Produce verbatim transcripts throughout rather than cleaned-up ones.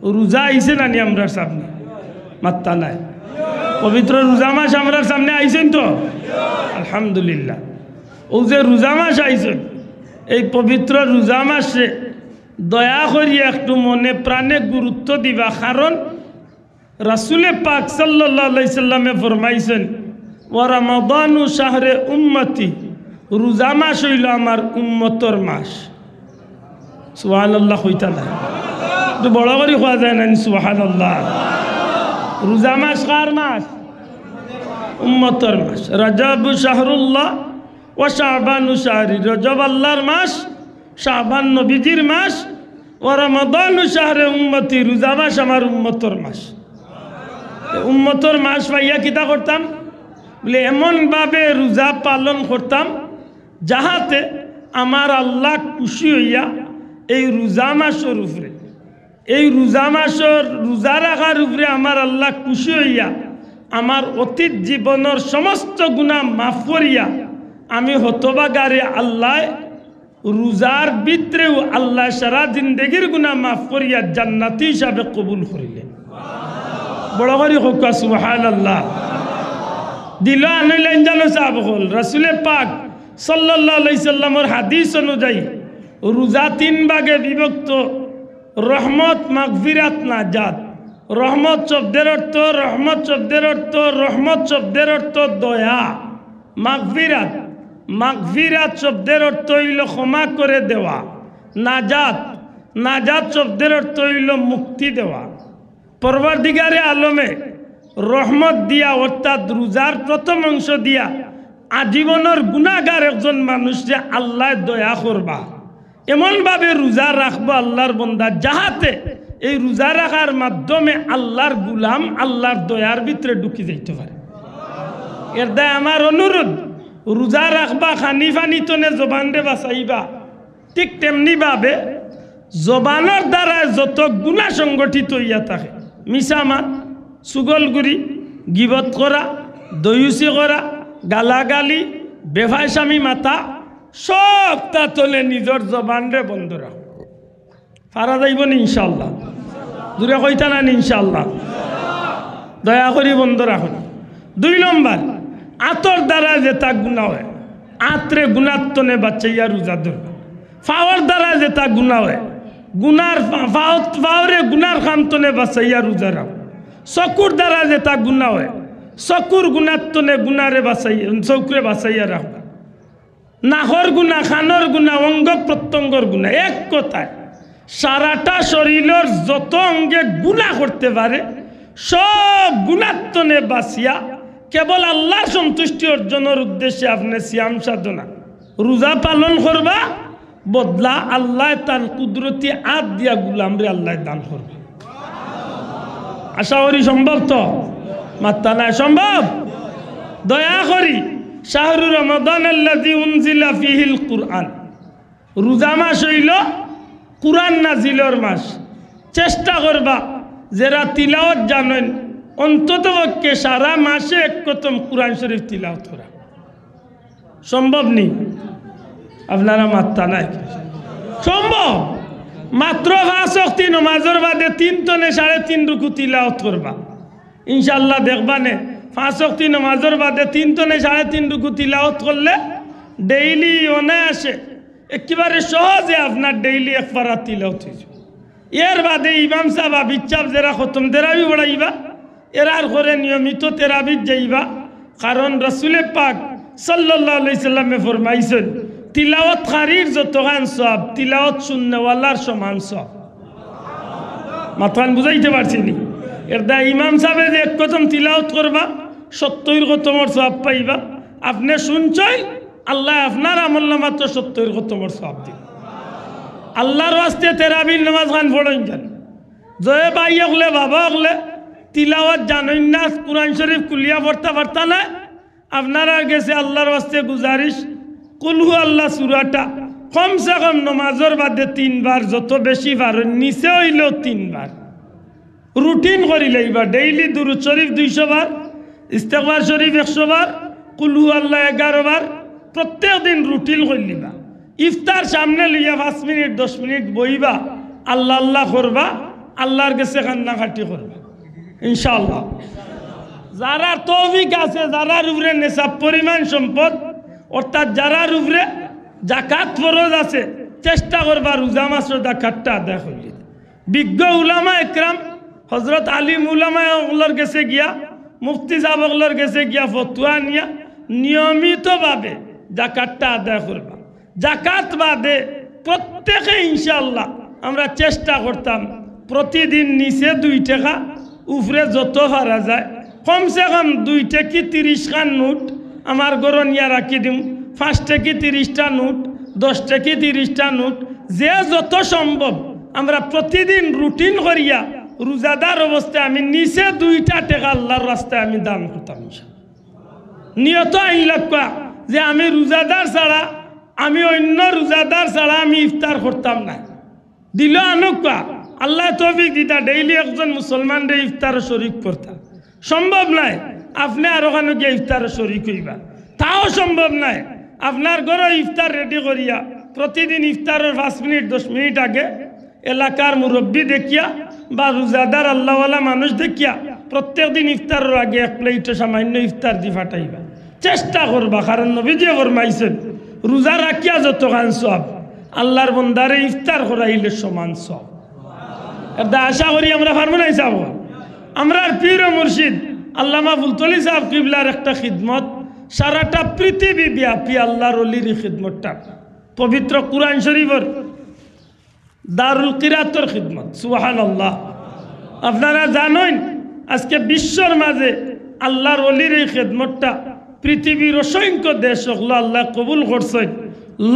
রোজা আইছে না নি আমরার সামনে? মাত্তা নাই। পবিত্র রোজা মাস আমরার সামনে আইছইন তো? আলহামদুলিল্লাহ। অউ যে রোজা মাস আইছইন, এই পবিত্র রোজা মাসে দয়া করি একটু মনে প্রাণে গুরুত্ব দিবা, কারণ রাসূলে পাক সাল্লাল্লাহু আলাইহি সাল্লামে ফরমাইছইন, "ওয়া রামাদানু শাহরে উম্মতি", রোজা মাস অইলো আমার উম্মতর মাস। সুবহানাল্লাহ কইতা না? একটু বড় করি কওয়া যায় না নি সুবহানাল্লাহ? রোজা মাস কার মাস? উম্মতর মাস। "রজবু শাহরুল্লাহ ওয়া শাবানু শাহরি", রজব আল্লাহর মাস, শাবান নবীজির মাস, "ওয়া রামাদানু শাহরে উম্মতি", রোজা মাস আমার উম্মতর মাস। তে উম্মতর মাস পাইয়া কিতা করতাম? বলে, এমনভাবে রোজা পালন করতাম, যাহাতে আমার আল্লাহ খুশি অইয়া এই রোজা মাসর উপরে, এই রোজা মাসর রোজা রাখার উপরে আমার আল্লাহ খুশি অইয়া আমার অতীত জীবনর সমস্ত গুনাহ মাফ করিয়া আমি হতভাগারে আল্লায় রোজার ভিতরেউ আল্লায় সারা জিন্দেগির গুনাহ মাফ করিয়া জান্নাতি হিসাবে কবুল করিলে। বড় করি কউক্কা সুবহানাল্লাহ। দিল আনইলাইন জানো সাব অকল, রাসূলে পাক সাল্লাল্লাহু আলাইহি সাল্লামর হাদিস অনুযায়ী রোজা তিন ভাগে বিভক্ত, রহমত, মাগফিরাত, নাজাত। রহমত শব্দের অর্থ, রহমত শব্দের অর্থ, রহমত শব্দের অর্থ দয়া। মাগফিরাত, মাগফিরাত শব্দের অর্থ অইলো ক্ষমা করে দেওয়া। নাজাত, নাজাত শব্দের অর্থ অইলো মুক্তি দেওয়া। পরওয়ারদিগারে আলমে রহমত দিয়া, অর্থাৎ রোজার প্রথম অংশ দিয়া আজীবনর গুনাগার একজন মানুষরে আল্লায় দয়া করবা। এমনভাবে রোজা রাখবো আল্লাহর বন্দা, যাহাতে এই রোজা রাখার মাধ্যমে আল্লাহর গুলাম আল্লাহর দয়ার ভিতরে ঢুকি যাইতে পারে। এর দায় আমার অনুরোধ, রোজা রাখবা, খানি পানি তনে জবানরে বাঁচাইবা। ঠিক তেমনি ভাবে জবানর দ্বারায় যত গুনাহ সংগঠিত অইয়া থাকে, মিছা মাত, চুগলখুরি, গীবত করা, দয়ুসি করা, গালাগালি, বেফায়সামি মাতা, সবতা তনে নিজর জবানরে বন্ধ রাখো। পারা যাইবো নি ইনশাআল্লাহ? জুরে কইতা না নি ইনশাআল্লাহ? দয়া করি বন্ধ রাখো। দুই নম্বর, আতর দ্বারা যেতা গুনাহ অয়, আতরে গুনার তনে বাঁচাইয়া রোজা ধরবা। পাওর দ্বারা যেতা গুনাহ অয়, গুনার পা-, পাও-, পাওরে গুনার কাম তনে বাঁচাইয়া রোজা রাখো। চকুর দ্বারা যেতা গুনাহ অয়, চকুর গুনার তনে গুনারে বাঁচাইয়া, চকুরে বাঁচাইয়া রাখবা। নাকর গুনা, কানর গুনা, অঙ্গ প্রত্যঙ্গর গুনা, এক কথায় সারাটা শরীরর যত অঙ্গে গুনা করতে পারে, সব গুনার তনে বাঁচিয়া কেবল আল্লাহর সন্তুষ্টি অর্জনর উদ্দেশ্যে আপনে সিয়াম সাধনা, রোজা পালন করবা, বদলা আল্লায় তান কুদরতি আত দিয়া গুলামরে আল্লায় দান করবা। আশা করি সম্ভব তো? মাত্তা নাই, সম্ভব? দয়া করি, শাহরু রমাদান আল্লাযী উনজিলা ফীহিল কুরআন, রোজা মাস অইলো কুরআন নাজিলর মাস। চেষ্টা করবা, যেরা তিলাওয়াত জানইন, অন্তত পক্ষে সারা মাসে এক খতম কুরআন শরীফ তিলাওয়াত করা। সম্ভব নি? আপনারা মাত্তা নাই। সম্ভব। মাত্র পাঁচ ওয়াক্তি নমাজর বাদে তিন তনে সাড়ে তিন রুকু তিলাওয়াত করবা। ইনশাআল্লাহ দেখবা নে, পাঁচ ওয়াক্তি নমাজর বাদে তিন তনে সাড়ে তিন রুকু তিলাওয়াত করলে daily অনায়াসে, একেবারে সহজে আপনার daily এক পারা তিলাওয়াত অইযিবো। এর বাদে ইমাম সাব, হাফিজ সাব যেরা খতম তেরাবি পড়াইবা, এরার ঘরে নিয়মিত তেরাবিত যাইবা, কারণ রাসূলে পাক সাল্লাল্লাহু আলাইহি সাল্লামে ফরমাইছইন, তিলাওয়াতকারীর যতখান সওয়াব, তিলাওয়াত শুননেওয়ালার সমান সওয়াব। মাতখান বুঝাইতে পারছি নি? এর দায় ইমাম সাবে যে এক খতম তিলাওয়াত করবা, সত্তইর খতমর সওয়াব পাইবা। আপনে শুনছইন, আল্লায় আপনার আমলনামাত সত্তইর খতমর সওয়াব দিবা। আল্লাহর ওয়াস্তে তেরাবির নামাজ খান পড়ইন যান। যে ভাই অকলে, বাবা অকলে তিলাওয়াত জানইন না, কুরআন শরীফ খুলিয়া পড়তা পারতা না, আপনারার গেছে আল্লাহর ওয়াস্তে গুজারিশ, কুল হু আল্লাহ সূরাটা কমসে কম নমাজর বাদে তিনবার, যত বেশি পারইন, নিচে অইলেও তিনবার। Routine করি লইবা, daily দুরূদ শরীফ দুইশো বার, ইস্তেগফার শরীফ একশো বার, কুল হু আল্লাহ এগারো বার, প্রত্যেক দিন routine করি লইবা। ইফতার সামনে লইয়া পাঁচ মিনিট, দশ মিনিট বইবা, আল্লাহ আল্লাহ করবা, আল্লাহর গেছে কান্নাকাটি করবা ইনশাআল্লাহ। যারার তৌফিক আছে, যারার উপরে নেশাব পরিমাণ সম্পদ, অর্থাৎ যারার উপরে জাকাত ফরজ আছে, চেষ্টা করবা রোজা মাসর জাকাতটা আদায় করিয়া। বিজ্ঞ উলামা একরাম, হযরত আলিম উলামা অকলর গেছে গিয়া, মুফতি সাহেব অকলর গেছে গিয়া ফতুয়া নিয়া নিয়মিতভাবে জাকাতটা আদায় করবা। জাকাত বাদে প্রত্যেকে ইনশাআল্লাহ আমরা চেষ্টা করতাম প্রতিদিন নিচে দুই টেকা, উপরে যত পারা যায়, কমসে কম দুই টেকি তিরিশ খান নোট আমার ঘরো নিয়া রাখি দিমু, পাঁচ টেকি তিরিশটা নোট, দশ টেকি তিরিশটা নোট, যে যত সম্ভব আমরা প্রতিদিন রুটিন করিয়া রোজাদার অবস্থায় আমি নিচে দুইটা টেকা আল্লাহর রাস্তায় আমি দান করতাম ইনশাআল্লাহ। নিয়ত আইন লাগবা যে আমি রোজাদার ছাড়া, আমি অন্য রোজাদার ছাড়া আমি ইফতার করতাম না। দিল আনউক্কা, আল্লায় তৌফিক দিতা, ডেইলি একজন মুসলমানরে ইফতারো শরিক করতা। সম্ভব নায়, আপনে আরো কানো গিয়া ইফতারো শরিক অইবা, তাও সম্ভব নায়। আপনার ঘরো ইফতার রেডি করিয়া প্রতিদিন ইফতারর পাঁচ মিনিট, দশ মিনিট আগে এলাকার মুরব্বি দেখিয়া বা রোজাদার আল্লাহওয়ালা মানুষ দেখিয়া প্রত্যেক দিন ইফতারর আগে এক প্লেটো সামান্য ইফতার দি ফাটাইবা। চেষ্টা করবা, কারণ নবীজিয়ে ফরমাইছইন, রোজা রাখিয়া যতখান সওয়াব, আল্লাহর বন্দারে ইফতার করাইলে সমান সওয়াব। এরদায় আশা করি আমরা পারমু নানি সাব? আমরার পীর ও মুর্শিদ আল্লামা ফুলতলি সাব কিবলার একটা খিদমত, সারাটা পৃথিবী ব্যাপী আল্লাহর অলির ই খিদমতটা। পবিত্র কুরআন শরীফর দারুল কিরাতর খিদমত, সুবহানাল্লাহ। আপনারা জানইন, আজকে বিশ্বর মাঝে আল্লাহর অলির এই খিদমতটা পৃথিবীর অসংখ্য দেশ অকলো আল্লায় কবুল করছইন।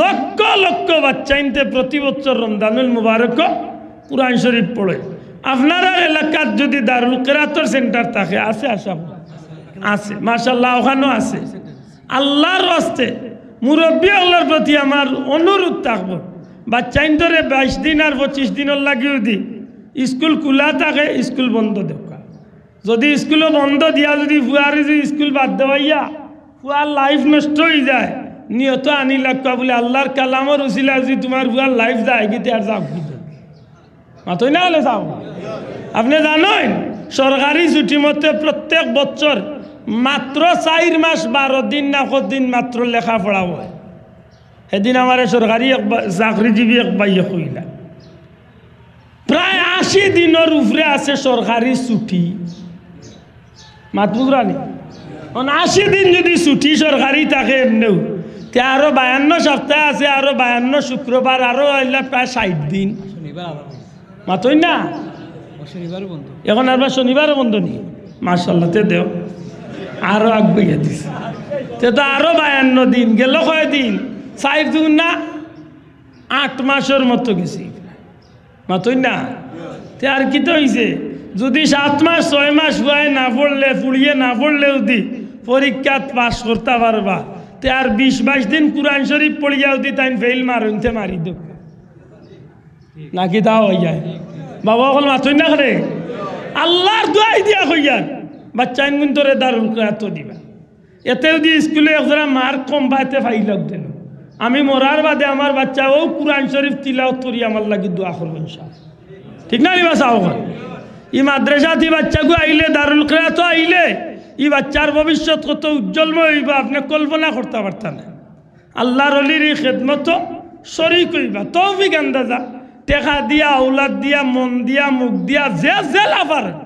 লক্ষ লক্ষ বাচ্চাইন্তে প্রতি বছর রমজানুল মুবারকো কুরআন শরীফ পড়ইন। আপনারার এলাকাত যুদি দারুল কিরাতর সেন্টার থাকে, আছে আশা করি? আছে, মাশাআল্লাহ, অখানো আছে। আল্লাহর ওয়াস্তে মুরব্বি অকলর প্রতি আমার অনুরোধ থাকবো, বাচ্চাইন্তরে বাইশ দিন আর পঁচিশ দিনর লাগি যুদি স্কুল খুলা থাকে, স্কুল বন্ধ দেউক্কা। যুদি স্কুলো বন্ধ দিয়া যুদি ফুয়ারে যুদি স্কুল বাদ দেওয়াইয়া ফুয়ার লাইফ নষ্ট অইযায়, নিয়ত আনি লাগবা বুলে আল্লাহর কালামর উসিলায় যুদি তুমার ফুয়ার লাইফ যায়গি, তে আর যাউক। মাতইন না অইলে সাব। আপনে জানইন, সরকারি ছুটি মতে প্রত্যেক বছর মাত্র চাইর মাস বারো দিন না কত দিন মাত্র লেখাপড়া অয়। হেদিন আমারে সরকারি এক বা-, চাকরিজীবী এক ভাইয়ে কইলা, প্রায় আশি দিনর উপরে আছে সরকারি ছুটি। মাত বুঝরা নি? অখন আশি দিন যুদি ছুটি সরকারি থাকে এমনেউ, তে আরো বায়ান্ন সপ্তাহ আছে, আরো বায়ান্ন শুক্রবার, আরো অইলা প্রায় ষাইট দিন। মাতইন না? অখন আরবার শনিবারও বন্ধ নি? মাশাআল্লাহ, তে দেও। আরো আগুয়াইয়া দিছে। তে তো আরো বায়ান্ন দিন, গেল কয় দিন? চাইর দুগুণ না আট মাসর মতো গেছে। মাতইন না? তে আর কিতা অইছে? যুদি সাত মাস, ছয় মাস ফুয়ায় না পড়লে, ফুড়িয়ে না পড়লে যুদি পরীক্ষাত পাস করতা পারবা, তে আর বিশ বাইশ দিন কুরআন শরীফ পড়িয়া যুদি তাইন ফেইল মারইন, তে মারি দেউক। নাকি তাও অইযায়? বাবা অকল মাতইন না কেনে? আল্লাহর দোয়াই দিয়া কইয়ার, বাচ্চাইনগুইন্তরে দারুল কিরাতো দিবা। এতে যুদি স্কুলো একজরা মার্ক কম পায়, তে পাইলাউক যেন। আমি মরার বাদে আমার বাচ্চায় অউ কুরআন শরীফ তিলাওত করি আমার লাগি দোয়া করবো ইনশাআল্লাহ। ঠিক না নি বা সাব অকল? ই মাদ্রাসাত ই বাচ্চাগু আইলে, দারুল কিরাতো আইলে, ই বাচ্চার ভবিষ্যৎ কত উজ্জ্বলময় অইবো, আপনে কল্পনা করতা পারতা না। আল্লাহর অলির ই খিদমতো শরিক অইবা, তৌফিক আন্দাজা, টেকা দিয়া, আওলাদ দিয়া, মন দিয়া, মুখ দিয়া, যে যেলা পারইন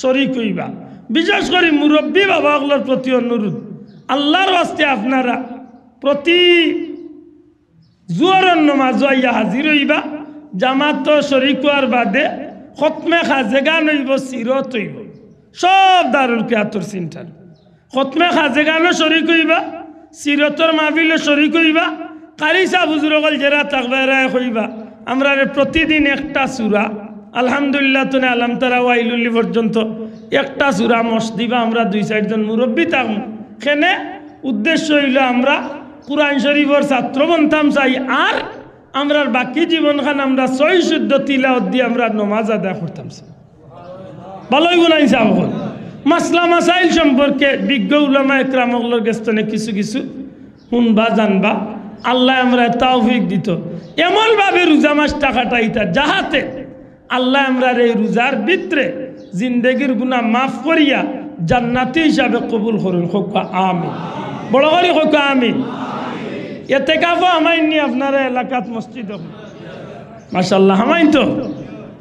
শরিক অইবা। বিশেষ করি মুরব্বি বাবা অকলর প্রতি অনুরোধ, আল্লাহর ওয়াস্তে আপনারা প্রতি জোহরর নমাজো আইয়া হাজির অইবা। জামাতো শরিক অওয়ার বাদে খতমে খাজেগান অইবো, সিরত অইবো, সব দারুল কিরাতর সেন্টার। খতমে খাজেগানো শরিক অইবা, সিরতর মাহফিলো শরিক অইবা, কারি সাব হুজুর অকল যেরা থাকবা এরায় কইবা, আমরারে প্রতিদিন একটা সূরা, আলহামদুলিল্লাহ তনে আলাম তারা ওয়াইলুল্লি পর্যন্ত একটা সূরা মশ দিবা, আমরা দুই চাইরজন মুরব্বি থাকমু। কেনে উদ্দেশ্য অইলো আমরা কুরআন শরীফর ছাত্র বনতাম চাই, আর আমরার বাকি জীবনখান আমরা সহি শুদ্ধ তিলাওত দি আমরা নমাজ আদায় করতাম চাই। ভালা অইবো না নি সাব অকল? মাসলা মাসাইল সম্পর্কে বিজ্ঞ উলামা একরাম অকলর গেছ তনে কিছু কিছু হুনবা জানবা। আল্লায় আমরারে তৌফিক দিতো, এমন ভাবে রোজা মাসটা কাটাইতা যাহাতে আল্লায় আমরার এই রোজার ভিতরে জিন্দেগির গুনাহ মাফ করিয়া জান্নাতি হিসাবে কবুল করুন। কউক্কা আমিন। বড় করি কউক্কা আমিন। এতেকাফো হামাইননি আপনারা এলাকাত মসজিদো? মাশাআল্লাহ, হামাইন তো।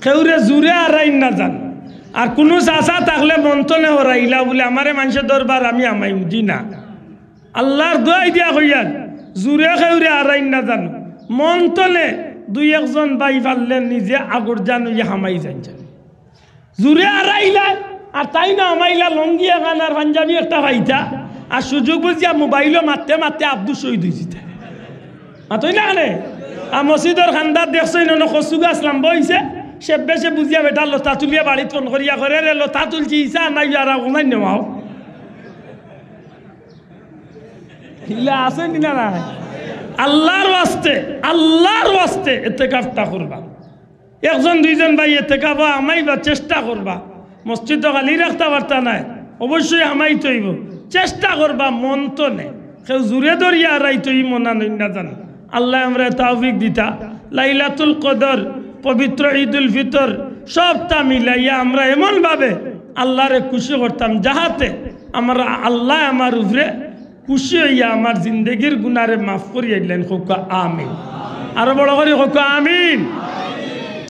কেউরে জুরে আরাইন না যান। আর কুনু চাচা থাকলে মন তনে হরাইলা বুলে, "আমারে মানষে দরবার, আমি হামাইমু দি না।" আল্লার দোয়াই দিয়া কইয়ার, জুরে কেউরে আরাইন না যান। মন তনে দুই একজন ভাই পারলে নিজে আগর জান অইয়া হামাই যাইন যান। জুরে আরাইলা, আর তাইন না হামাইলা, লুঙ্গি এখান আর পাঞ্জাবি একটা পাইতা, আর সুযোগ বুঝিয়া মোবাইলো মাততে মাততে আব্দুস শহীদ অইযিতা। মাতইন না কেনে? আর মসজিদর কান্দাত দেখছইন, অনো কচু গাছ লাম্বা অইছে, সে বেশে বুঝিয়া বেটা লতা তুলিয়া বাড়িত ফোন করিয়া কয়, "রে লতা তুলছি, ইছা নাই আর কোনাই নেওয়াও।" ইলা আছে নি না নাই? আল্লার ওয়াস্তে, আল্লার ওয়াস্তে এতেকাফটা করবা। একজন দুইজন ভাই এতেকাফো হামাইবা, চেষ্টা করবা। মসজিদ তো খালি রাখতা পারতা নায়, অবশ্যই হামাইতে অইবো। চেষ্টা করবা মন তনে। কেউ জুরে ধরিয়া আরাইতো ই মনা নইন না যান। আল্লায় আমরারে তৌফিক দিতা। লাইলাতুল কদর, পবিত্র ঈদুল ফিতর, সবটা মিলাইয়া আমরা এমনভাবে আল্লারে খুশি করতাম, যাহাতে আমরা আল্লায় আমার উপরে খুশি অইয়া আমার জিন্দেগির গুনারে মাফ করিয়া দিলাইন। কউক্কা আমিন। আরো বড় করি কউক্কা আমিন।